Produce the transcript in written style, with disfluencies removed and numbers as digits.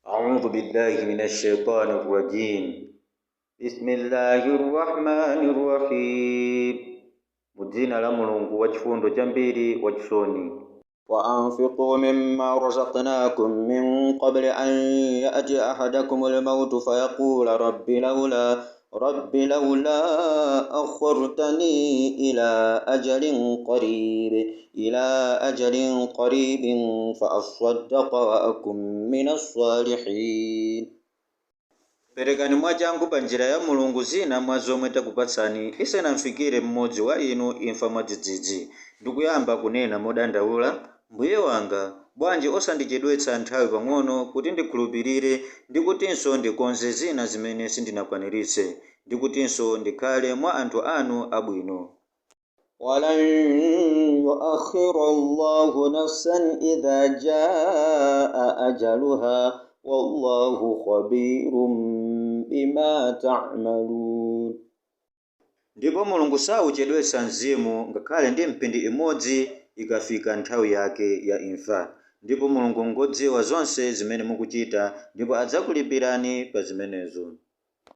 أعوذ بالله من الشيطان الرجيم. بسم الله الرحمن الرحيم. Mu dzina la Mulungu wachifundo chambiri wachisoni. وأنفقوا مما رزقناكم من قبل أن يأتي أحدكم الموت فيقول رب لولا أخرتني إلى أجل قريب فأصدق وأكن من الصالحين. Perekani mwachangu pa njira ya Mulungu zina mwa zomwe takupatsani isanamfikire mmodzi wa inu imfa mwadzidzidzi ndikuyamba kunena modandaula, "Mbuye wanga, bwanji osandichedwetsa nthawi pang'ono kuti ndikhulupirire ndi kutinso ndikonze zina zimene sindinakwaniritse ndi kutinso ndikhale mwa anthu anu abwino." ولن يؤخر الله نفسا إذا جاء أجلها والله خبير بما تعملون. Ndipo Mulungu sauchedwetsa mzimu ngakhale ndi mphindi imodzi ikafika nthawi yake ya imfa, ndipo Mulungu ngodziwa zonse zimene mukuchita ndipo adzakulipirani pa zimenezo.